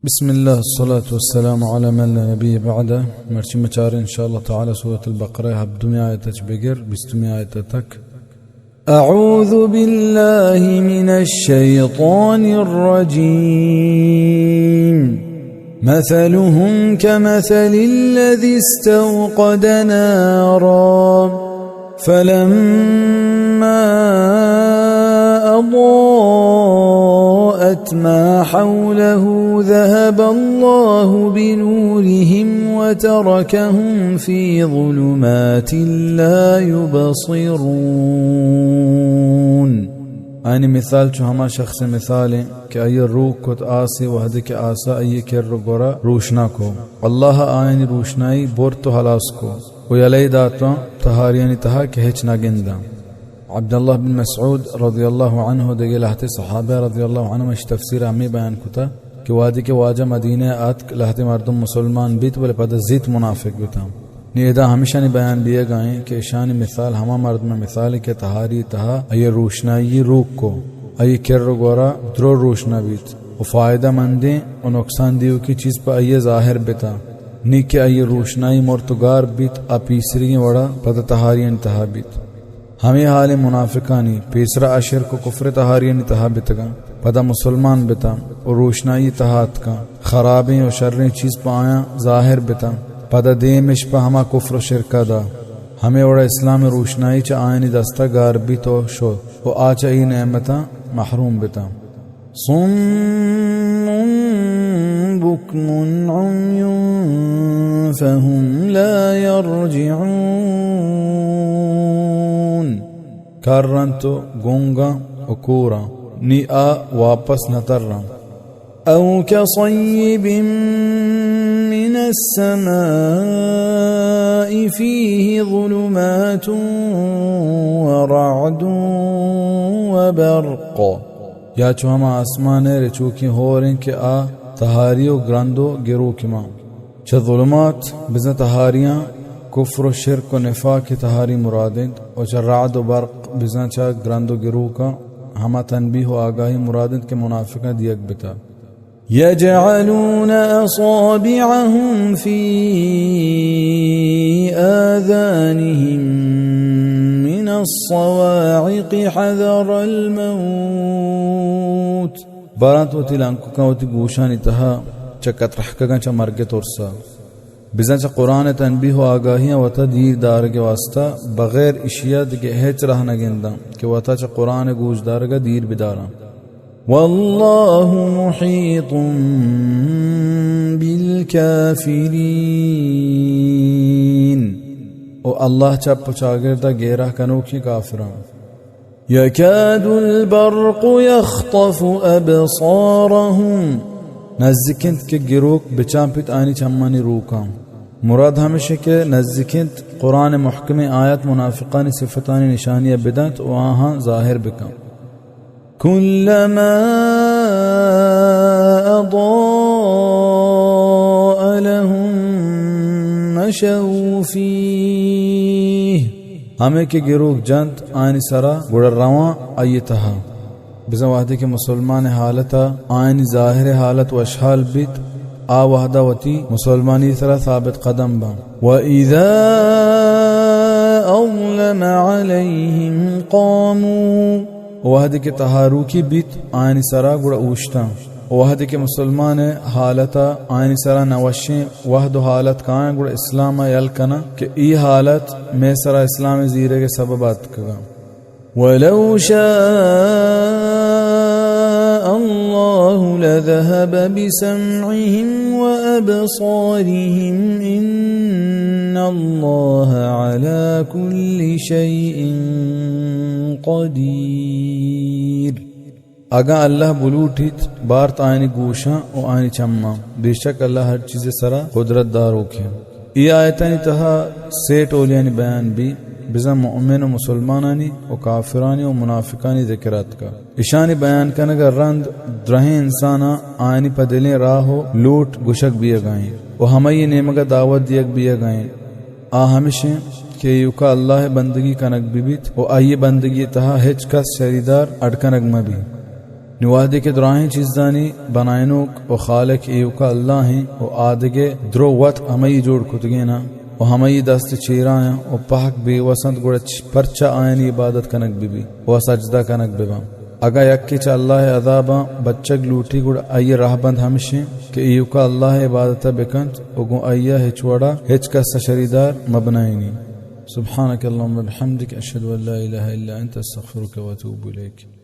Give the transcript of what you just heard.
بسم الله، الصلاة والسلام على من لا نبي بعده. مرچی مچار ان شاء الله تعالى سورة البقرة، ہبدمی آیت چ بگر بیستمی آیت تک. أعوذ بالله من الشيطان الرجيم. مثلهم كمثل الذي استوقد نارا فلما أضاءت ما حوله ذهب الله بنورهم وتركهم في ظلمات لا يبصرون. آیانی مثال چو ہما شخص مثال انت کہ آئی روک کت آسے، وہدے کہ آسا آئی کر و گورا روشنا کو، اللہ آیانی روشنائی برت و ہلاس کو و یلہ داتاں تہاریانی تہا کہ ہچ نہ گنداں. عبداللہ بن مسعود رضی اللہ عنہ و دگہ لہتے صحابہ رضی اللہ عنہم اشی تفسیر ہمے بیان کتا کہ وہدے کہ واجہ مدینہ آتک، لہتے مردم مسلمان بیت، بلے پدا زیت منافق بیتاں. نی ادا ہمشانی بیان دیگا ایں کہ اشانی مثال ہما مردم مثال کہ تہاری تہا آئی روشنائی روک کو، آئی کر و گورا درو روشنا بیت و فائدہ مندیں و نقصان دیوکی چیز پہ آئی ظاہر بیتا، نی کہ آئی روشنائی مرت و گار بیت، آ پیسریگیں وڑا پدا تہاریانی تہا بیت. ہمے حال منافقانی، پیسرا آ شرک و کفر تہاریانی تہا بیتگاں، پدا مسلمان بیتاں و روشنائی تہا اتکاں، خرابیں و شریں چیز پہ آیاں ظاہر بیتاں، پدا دیمش پہ ہما کفر و شرکا دا. ہمے وڑا اسلام روشنائی چہ آیانی دستا گار بیت و شت و آ چہ اے نعمتاں محروم بیتاں. صم بكم عمي فهم لا يرجعون. کر انت و گنگاں و کوراں، نی آ واپس نہ تراں. أو كصيب من السماء فيه ظلمات ورعد وبرق. یا چو ہما آسمان ء رچوکیں ہوریں کہ آ تہاری و گرند و گروک مان. چہ ظلمات بزاں تہاریاں، کفر و شرک و نفاق ء تہاری مراد انت، و چہ رعد و برق بزاں چہ گرند و گروکاں ہما تنبیہ و آگاہی مراد انت کہ منافقاں دیگ بتا. يجعلون أصابعهم في آذانهم من الصواعق حذر الموت. برانت وتی لنککاں وتی گوشانی تہا چہ کترہکگاں چہ مرگ ترسا. بزاں چہ قرآن تنبیہ و آگاہیاں وتا دیر دارگ واسطہ بغیر اشیا دگہ ہچ راہ نہ گنداں کہ وتا چہ قرآن گوش دارگا دیر بداراں. والله محيط بالكافرين. و اللہ چپ و چاگردا گیرہ کنوکیں کافراں. يكاد البرق يخطف أبصارهم. نزیک انت کہ گروک بچانپیت آنی چمانی روکاں. مراد ہمش کہ نزیک انت قرآن محکم آیت منافقانی صفتانی نشانی بدنت و آہاں ظاہر بکن. كلما أضاء لهم مشوا فيه. ہمے کہ گروک جنت آنی سرا گڑا رواں آئی تہا. بزاں وہدے کہ مسلمان حالتا آنی ظاہر حالت وشحال بیت، آ وہدا وتی مسلمانی سرا ثابت قدم باں. وإذا أظلم عليهم قاموا. وہدے کہ تہاروکی بیت آنی سرا گڑا اوشتاں. وہدے کہ مسلمان حالتا آنی سرا نوشیں وہد و حالت کایاں گڑا اسلام یل کناں کہ ای حالت مئے سرا اسلام زیرگ سبب آتکگاں. ولو شاء الله لذهب بسمعهم وأبصارهم إن الله على كل شيء قدير. اگاں اللہ بلوٹیت، بارت آیانی گوشاں و آیانی چماں، بے شک اللہ ہر چیز سرا قدرت داروکیں. ای آیتانی تہا سے ٹولیانی بیان بی، بزاں مؤمن و مسلمانانی و کافرانی و منافقانی ذکر آتکا. اشانی بیان کنگا رند درہیں انساناں آیانی پہ دلیں راہ و لوٹ گشگ بیگائیں و ہمائی نیمگا دعوت دیگ بیگائیں. آ ہمش انت کہ ایوکا اللہ ء بندگی کنگ بہ بیت و آئی ء بندگی ء تہا ہچ کس شریدار اڈ کنگ مہ بیت. نوں وہدے کہ دراہیں چیزانی بنائینوک و خالق ایوکا اللہ ایں و آدگہ درو وت ہمئی جوڑ کتگیناں و ہمئی دست چیرایاں و پہک بے وسنت، گڑا چ-، پرچا آیانی عبادت کنگ ببی و سجدہ کنگ بباں؟ اگاں یکے چہ اللہ عذاباں بچگ لوٹی، گڑا آئی رہبند ہمشیں کہ ایوکا اللہ عبادتا بکنت و گوں آئیا ہچ وڑا ہچ کسا شریدار مبنائینی۔ سبحانك اللهم وبحمدك، أشهد أن لا إله إلا أنت، أستغفرك وأتوب إليك۔